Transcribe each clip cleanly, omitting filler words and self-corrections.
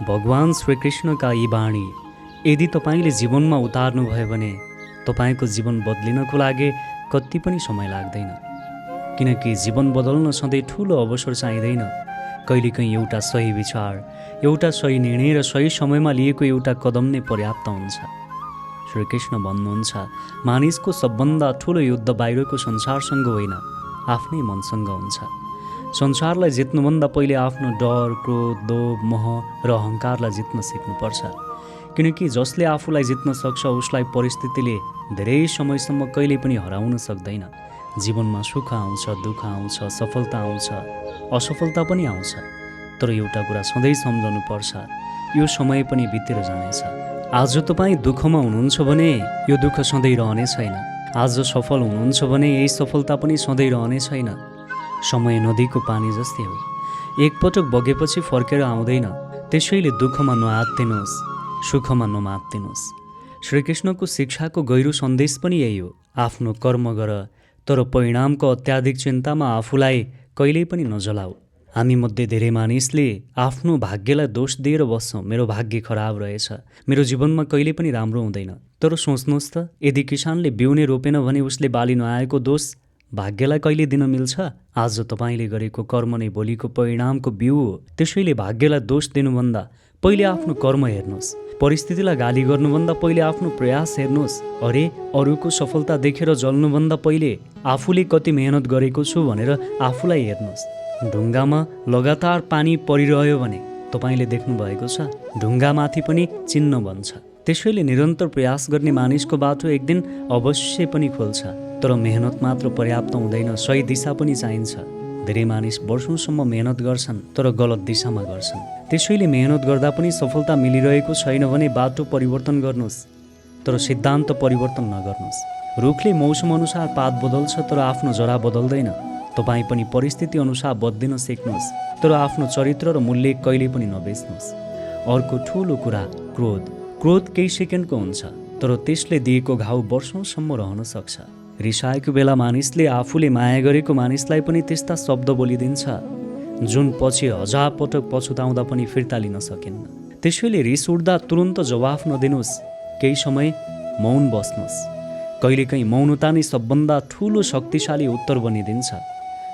भगवान श्रीकृष्णका यी वाणी यदि तपाईँले जीवनमा उतार्नुभयो भने तपाईँको जीवन बदलिनको लागि कति पनि समय लाग्दैन। किनकि जीवन बदल्न सधैँ ठुलो अवसर चाहिँदैन। कहिलेकाहीँ एउटा सही विचार, एउटा सही निर्णय र सही समयमा लिएको एउटा कदम नै पर्याप्त हुन्छ। श्रीकृष्ण भन्नुहुन्छ, मानिसको सबभन्दा ठुलो युद्ध बाहिरको संसारसँग होइन, आफ्नै मनसँग हुन्छ। संसारलाई जित्नुभन्दा पहिले आफ्नो डर, क्रोध, लोभ, मोह र अहङ्कारलाई जित्न सिक्नुपर्छ। किनकि जसले आफूलाई जित्न सक्छ उसलाई परिस्थितिले धेरै समयसम्म कहिले पनि हराउन सक्दैन। जीवनमा सुख आउँछ, दुःख आउँछ, सफलता आउँछ, असफलता पनि आउँछ। तर एउटा कुरा सधैँ सम्झनुपर्छ, यो समय पनि बितेर जानेछ। आज तपाईँ दुःखमा हुनुहुन्छ भने यो दुःख सधैँ रहने छैन। आज सफल हुनुहुन्छ भने यही सफलता पनि सधैँ रहने छैन। समय नदीको पानी जस्तै हो, एकपटक बगेपछि फर्केर आउँदैन। त्यसैले दुःखमा नआत्तिनुहोस्, सुखमा नमात्तिनुहोस्। श्रीकृष्णको शिक्षाको गहिरो सन्देश पनि यही हो। आफ्नो कर्म गर, तर परिणामको अत्याधिक चिन्तामा आफूलाई कहिल्यै पनि नजलाऊ। हामीमध्ये धेरै मानिसले आफ्नो भाग्यलाई दोष दिएर बस्छौँ। मेरो भाग्य खराब रहेछ, मेरो जीवनमा कहिले पनि राम्रो हुँदैन। तर सोच्नुहोस् त, यदि किसानले बिउ नै रोपेन भने उसले बाली नआएको दोष भाग्यलाई कहिले दिन मिल्छ? आज तपाईँले गरेको कर्म नै भोलिको परिणामको बिउ हो। त्यसैले भाग्यलाई दोष दिनुभन्दा पहिले आफ्नो कर्म हेर्नुहोस्। परिस्थितिलाई गाली गर्नुभन्दा पहिले आफ्नो प्रयास हेर्नुहोस्। अरे, अरूको सफलता देखेर जल्नुभन्दा पहिले आफूले कति मेहनत गरेको छु भनेर आफूलाई हेर्नुहोस्। ढुङ्गामा लगातार पानी परिरह्यो भने तपाईँले देख्नुभएको छ, ढुङ्गामाथि पनि चिन्ह बन्छ। त्यसैले निरन्तर प्रयास गर्ने मानिसको बाटो एक दिन अवश्य पनि खोल्छ। तर मेहनत मात्र पर्याप्त हुँदैन, सही दिशा पनि चाहिन्छ। धेरै मानिस वर्षौंसम्म मेहनत गर्छन् तर गलत दिशामा गर्छन्। त्यसैले मेहनत गर्दा पनि सफलता मिलिरहेको छैन भने बाटो परिवर्तन गर्नुहोस्, तर सिद्धान्त परिवर्तन नगर्नुहोस्। रुखले मौसम अनुसार पात बदल्छ तर आफ्नो जरा बदल्दैन। तपाईँ पनि परिस्थिति अनुसार बदलिन सिक्नुहोस्, तर आफ्नो चरित्र र मूल्य कहिले पनि नबेच्नुहोस्। अर्को ठुलो कुरा, क्रोध केही सेकेन्डको हुन्छ, तर त्यसले दिएको घाउ वर्षौंसम्म रहन सक्छ। रिसाएको बेला मानिसले आफूले माया गरेको मानिसलाई पनि त्यस्ता शब्द बोलिदिन्छ जुन पछि 1000 पटक पछुताउँदा पनि फिर्ता लिन सकिन्न। त्यसैले रिस उठ्दा तुरुन्त जवाफ नदिनुहोस्, केही समय मौन बस्नुहोस्। कहिलेकाहीँ मौनता नै सबभन्दा ठुलो शक्तिशाली उत्तर बनिदिन्छ।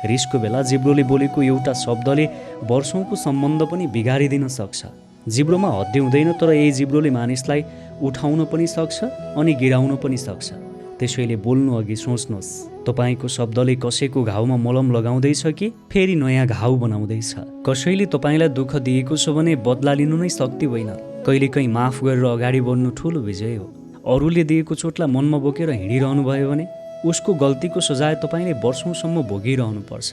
रिसको बेला जिब्रोले बोलेको एउटा शब्दले वर्षौंको सम्बन्ध पनि बिगारिदिन सक्छ। जिब्रोमा हड्डी हुँदैन, तर यही जिब्रोले मानिसलाई उठाउन पनि सक्छ अनि गिराउन पनि सक्छ। त्यसैले बोल्नु अघि सोच्नुहोस्, तपाईँको शब्दले कसैको घाउमा मलम लगाउँदैछ कि फेरि नयाँ घाउ बनाउँदैछ। कसैले तपाईँलाई दुःख दिएको छ भने बदला लिनु नै शक्ति होइन। कहिलेकाहीँ माफ गरेर अगाडि बढ्नु ठुलो विजय हो। अरूले दिएको चोटलाई मनमा बोकेर हिँडिरहनु भयो भने उसको गल्तीको सजाय तपाईँले वर्षौंसम्म भोगिरहनुपर्छ।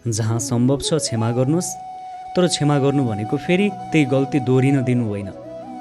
जहाँ सम्भव छ क्षमा गर्नुहोस्, तर क्षमा गर्नु भनेको फेरि त्यही गल्ती दोहोरिन दिनु होइन।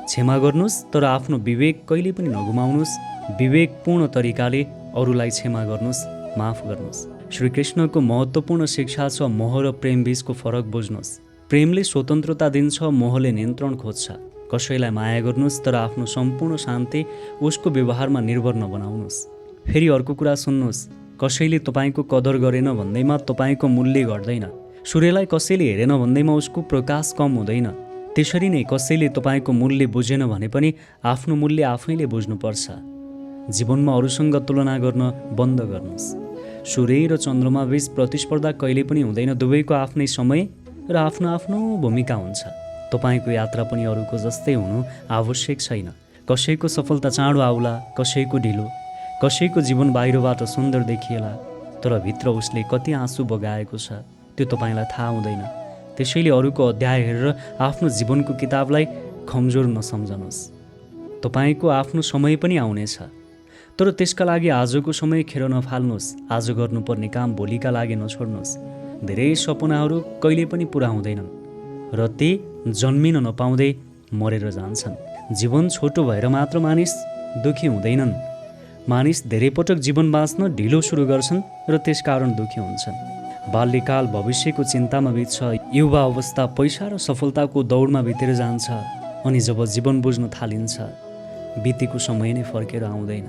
क्षमा गर्नुहोस्, तर आफ्नो विवेक कहिले पनि नगुमाउनुहोस्। विवेकपूर्ण तरिकाले अरूलाई क्षमा गर्नुहोस्, माफ गर्नुहोस्। श्रीकृष्णको महत्त्वपूर्ण शिक्षा छ मोह र प्रेम बीचको फरक बुझ्नुहोस्। प्रेमले स्वतन्त्रता दिन्छ, मोहले नियन्त्रण खोज्छ। कसैलाई माया गर्नुहोस्, तर आफ्नो सम्पूर्ण शान्ति उसको व्यवहारमा निर्भर नबनाउनुहोस्। फेरि अर्को कुरा सुन्नुहोस्, कसैले तपाईँको कदर गरेन भन्दैमा तपाईँको मूल्य घट्दैन। सूर्यलाई कसैले हेरेन भन्दैमा उसको प्रकाश कम हुँदैन। त्यसरी नै कसैले तपाईँको मूल्य बुझेन भने पनि आफ्नो मूल्य आफैले बुझ्नुपर्छ। जीवनमा अरूसँग तुलना गर्न बन्द गर्नुहोस्। सूर्य र चन्द्रमा बीच प्रतिस्पर्धा कहिले पनि हुँदैन। दुवैको आफ्नै समय र आफ्नो आफ्नो भूमिका हुन्छ। तपाईँको यात्रा पनि अरूको जस्तै हुनु आवश्यक छैन। कसैको सफलता चाँडो आउला, कसैको ढिलो। कसैको जीवन बाहिरबाट सुन्दर देखिएला, तर भित्र उसले कति आँसु बगाएको छ त्यो तपाईँलाई थाहा हुँदैन। त्यसैले अरूको अध्याय हेरेर आफ्नो जीवनको किताबलाई कमजोर नसम्झनुहोस्। तपाईँको आफ्नो समय पनि आउनेछ, तर त्यसका लागि आजको समय खेर नफाल्नुहोस्। आज गर्नुपर्ने काम भोलिका लागि नछोड्नुहोस्। धेरै सपनाहरू कहिले पनि पुरा हुँदैनन् र ती जन्मिन नपाउँदै मरेर जान्छन्। जीवन छोटो भएर मात्र मानिस दुखी हुँदैनन्। मानिस धेरै पटक जीवन बाँच्न ढिलो सुरु गर्छन् र त्यसकारण दुखी हुन्छन्। बाल्यकाल भविष्यको चिन्तामा बित्छ, युवा अवस्था पैसा र सफलताको दौडमा बितेर जान्छ, अनि जब जीवन बुझ्न थालिन्छ बितेको समय नै फर्केर आउँदैन।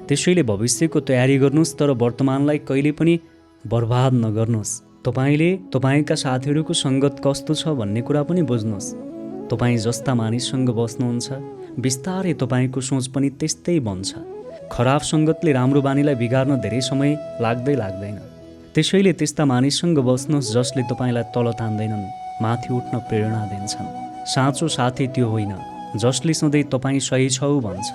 त्यसैले भविष्यको तयारी गर्नुहोस्, तर वर्तमानलाई कहिले पनि बर्बाद नगर्नुहोस्। तपाईँले तपाईँका साथीहरूको सङ्गत कस्तो छ भन्ने कुरा पनि बुझ्नुहोस्। तपाईँ जस्ता मानिससँग बस्नुहुन्छ बिस्तारै तपाईँको सोच पनि त्यस्तै बन्छ। खराब सङ्गतले राम्रो बानीलाई बिगार्न धेरै समय लाग्दैन। त्यसैले त्यस्ता मानिससँग बस्नुहोस् जसले तपाईँलाई तल तान्दैनन्, माथि उठ्न प्रेरणा दिन्छन्। साँचो साथी त्यो होइन जसले सधैँ तपाईँ सही छौ भन्छ।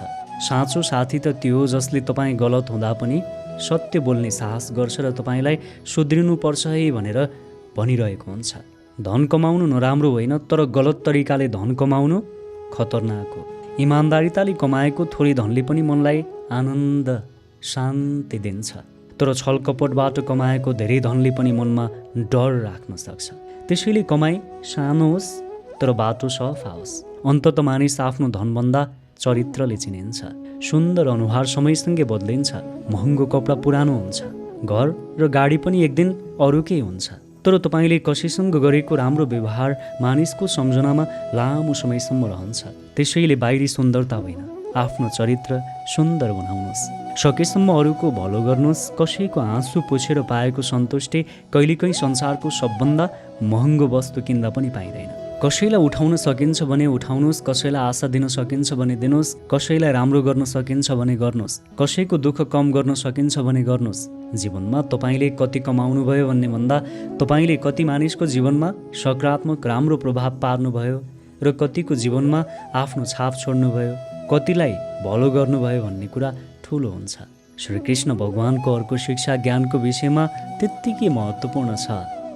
साँचो साथी त त्यो हो जसले तपाईँ गलत हुँदा पनि सत्य बोल्ने साहस गर्छ र तपाईँलाई सुध्रिनुपर्छ है भनेर भनिरहेको हुन्छ। धन कमाउनु नराम्रो होइन, तर गलत तरिकाले धन कमाउनु खतरनाक हो। इमान्दारिताले कमाएको थोरै धनले पनि मनलाई आनन्द शान्ति दिन्छ, तर छलकपटबाट कमाएको धेरै धनले पनि मनमा डर राख्न सक्छ। त्यसैले कमाई सानो होस् तर बाटो सफा होस्। अन्तत मानिस आफ्नो धनभन्दा चरित्रले चिनिन्छ। सुन्दर अनुहार समयसँगै बदलिन्छ, महँगो कपडा पुरानो हुन्छ, घर र गाडी पनि एक दिन अरूकै हुन्छ, तर तपाईँले कसैसँग गरेको राम्रो व्यवहार मानिसको सम्झनामा लामो समयसम्म रहन्छ। त्यसैले बाहिरी सुन्दरता होइन, आफ्नो चरित्र सुन्दर बनाउनुहोस्। सकेसम्म अरूको भलो गर्नुहोस्। कसैको आँसु पुछेर पाएको सन्तुष्टि कहिलेकाहीँ संसारको सबभन्दा महँगो वस्तु किन्दा पनि पाइँदैन। कसैलाई उठाउन सकिन्छ भने उठाउनुहोस्, कसैलाई आशा दिन सकिन्छ भने दिनुहोस्, कसैलाई राम्रो गर्न सकिन्छ भने गर्नुहोस्, कसैको दुःख कम गर्न सकिन्छ भने गर्नुहोस्। जीवनमा तपाईँले कति कमाउनु भयो भन्ने भन्दा तपाईँले कति मानिसको जीवनमा सकारात्मक राम्रो प्रभाव पार्नुभयो र कतिको जीवनमा आफ्नो छाप छोड्नुभयो, कतिलाई भलो गर्नुभयो भन्ने कुरा ठुलो हुन्छ। श्रीकृष्ण भगवानको अर्को शिक्षा ज्ञानको विषयमा त्यत्तिकै महत्त्वपूर्ण छ।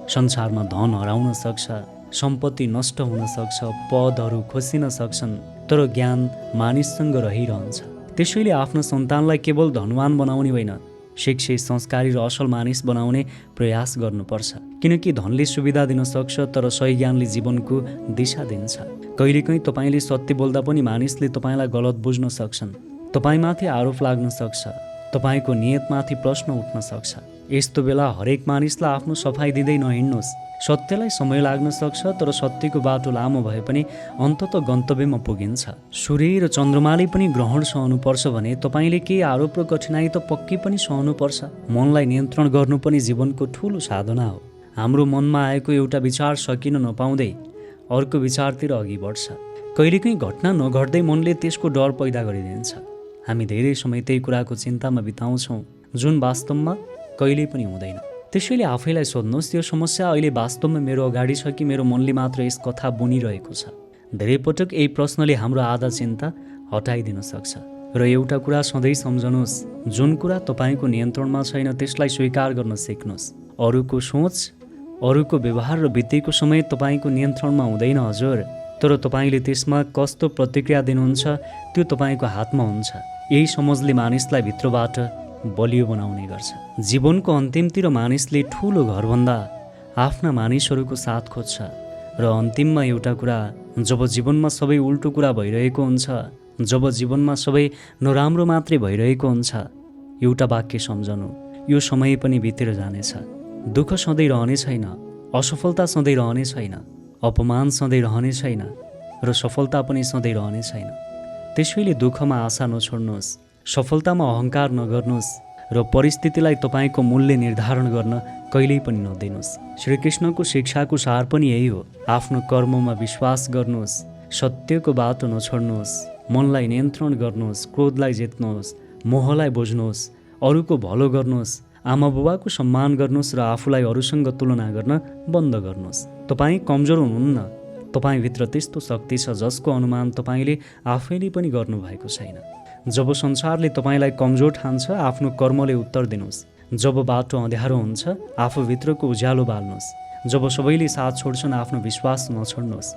संसारमा धन हराउन सक्छ, सम्पत्ति नष्ट हुन सक्छ, पदहरू खोसिन सक्छन्, तर ज्ञान मानिससँग रहिरहन्छ। त्यसैले आफ्नो सन्तानलाई केवल धनवान बनाउने होइन, शिक्षित, संस्कारी र असल मानिस बनाउने प्रयास गर्नुपर्छ। किनकि धनले सुविधा दिन सक्छ, तर सही ज्ञानले जीवनको दिशा दिन्छ। कहिलेकाहीँ तपाईँले सत्य बोल्दा पनि मानिसले तपाईँलाई गलत बुझ्न सक्छन्, तपाईँमाथि आरोप लाग्न सक्छ, तपाईँको नियतमाथि प्रश्न उठ्न सक्छ। यस्तो बेला हरेक मानिसलाई आफ्नो सफाइ दिँदै नहिँड्नुहोस्। सत्यलाई समय लाग्न सक्छ, तर सत्यको बाटो लामो भए पनि अन्ततः गन्तव्यमा पुगिन्छ। सूर्य र चन्द्रमाले पनि ग्रहण सहनुपर्छ भने तपाईँले केही आरोप र कठिनाई त पक्कै पनि सहनुपर्छ। मनलाई नियन्त्रण गर्नु पनि जीवनको ठुलो साधना हो। हाम्रो मनमा आएको एउटा विचार सकिन नपाउँदै अर्को विचारतिर अघि बढ्छ। कहिलेकाहीँ घटना नघट्दै मनले त्यसको डर पैदा गरिदिन्छ। हामी धेरै समय त्यही कुराको चिन्तामा बिताउँछौँ जुन वास्तवमा कहिल्यै पनि हुँदैन। त्यसैले आफैलाई सोध्नुहोस्, यो समस्या अहिले वास्तवमा मेरो अगाडि छ कि मेरो मनले मात्र यस कथा बुनिरहेको छ? धेरै पटक यही प्रश्नले हाम्रो आधा चिन्ता हटाइदिन सक्छ। र एउटा कुरा सधैँ सम्झनुहोस्, जुन कुरा तपाईँको नियन्त्रणमा छैन त्यसलाई स्वीकार गर्न सिक्नुहोस्। अरूको सोच, अरूको व्यवहार र बितेको समय तपाईँको नियन्त्रणमा हुँदैन हजुर, तर तपाईँले त्यसमा कस्तो प्रतिक्रिया दिनुहुन्छ त्यो तपाईँको हातमा हुन्छ। यही समझले मानिसलाई भित्रबाट बलियो बनाउने गर्छ। जीवनको अन्तिमतिर मानिसले ठुलो घरभन्दा आफ्ना मानिसहरूको साथ खोज्छ। र अन्तिममा एउटा कुरा, जब जीवनमा सबै उल्टो कुरा भइरहेको हुन्छ, जब जीवनमा सबै नराम्रो मात्रै भइरहेको हुन्छ, एउटा वाक्य सम्झनु, यो समय पनि बितेर जानेछ। दुःख सधैँ रहने छैन, असफलता सधैँ रहने छैन, अपमान सधैँ रहने छैन र सफलता पनि सधैँ रहने छैन। त्यसैले दुःखमा आशा नछोड्नुहोस्, सफलतामा अहङ्कार नगर्नुहोस् र परिस्थितिलाई तपाईँको मूल्य निर्धारण गर्न कहिल्यै पनि नदिनुहोस्। श्रीकृष्णको शिक्षाको सार पनि यही हो। आफ्नो कर्ममा विश्वास गर्नुहोस्, सत्यको बाटो नछोड्नुहोस्, मनलाई नियन्त्रण गर्नुहोस्, क्रोधलाई जित्नुहोस्, मोहलाई बुझ्नुहोस्, अरूको भलो गर्नुहोस्, आमा बुबाको सम्मान गर्नुहोस् र आफूलाई अरूसँग तुलना गर्न बन्द गर्नुहोस्। तपाईँ कमजोर हुनुहुन्न, तपाईँभित्र त्यस्तो शक्ति छ जसको अनुमान तपाईँले आफैले पनि गर्नुभएको छैन। जब संसारले तपाईँलाई कमजोर ठान्छ, आफ्नो कर्मले उत्तर दिनुहोस्। जब बाटो अँध्यारो हुन्छ, आफूभित्रको उज्यालो बाल्नुहोस्। जब सबैले साथ छोड्छन्, आफ्नो विश्वास नछोड्नुहोस्।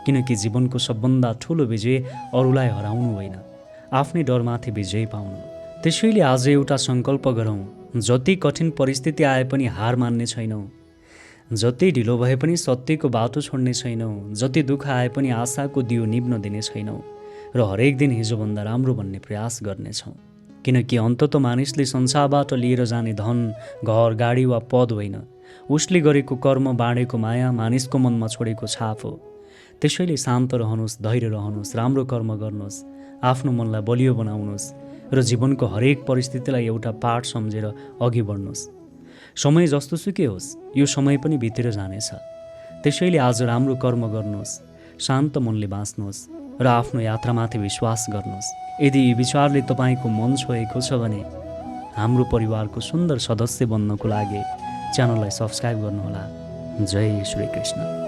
किनकि जीवनको सबभन्दा ठुलो विजय अरूलाई हराउनु होइन, आफ्नै डरमाथि विजय पाउनु। त्यसैले आज एउटा सङ्कल्प गरौँ, जति कठिन परिस्थिति आए पनि हार मान्ने छैनौँ, जति ढिलो भए पनि सत्यको बाटो छोड्ने छैनौँ, जति दुःख आए पनि आशाको दियो निभ्न दिने छैनौँ र हरेक दिन हिजोभन्दा राम्रो भन्ने प्रयास गर्नेछौँ। किनकि अन्ततः मानिसले संसारबाट लिएर जाने धन, घर, गाडी वा पद होइन, उसले गरेको कर्म, बाँडेको माया, मानिसको मनमा छोडेको छाप हो। त्यसैले शान्त रहनुहोस्, धैर्य रहनुहोस्, राम्रो कर्म गर्नुहोस्, आफ्नो मनलाई बलियो बनाउनुहोस् र जीवनको हरेक परिस्थितिलाई एउटा पाठ सम्झेर अघि बढ्नुहोस्। समय जस्तोसुकै होस्, यो समय पनि बितेर जानेछ। त्यसैले आज राम्रो कर्म गर्नुहोस्, शान्त मनले बाँच्नुहोस् र आफ्नो यात्रामाथि विश्वास गर्नुहोस्। यदि यी विचारले तपाईँको मन छोएको छ भने हाम्रो परिवारको सुन्दर सदस्य बन्नको लागि च्यानललाई सब्स्क्राइब गर्नुहोला। जय श्री कृष्ण।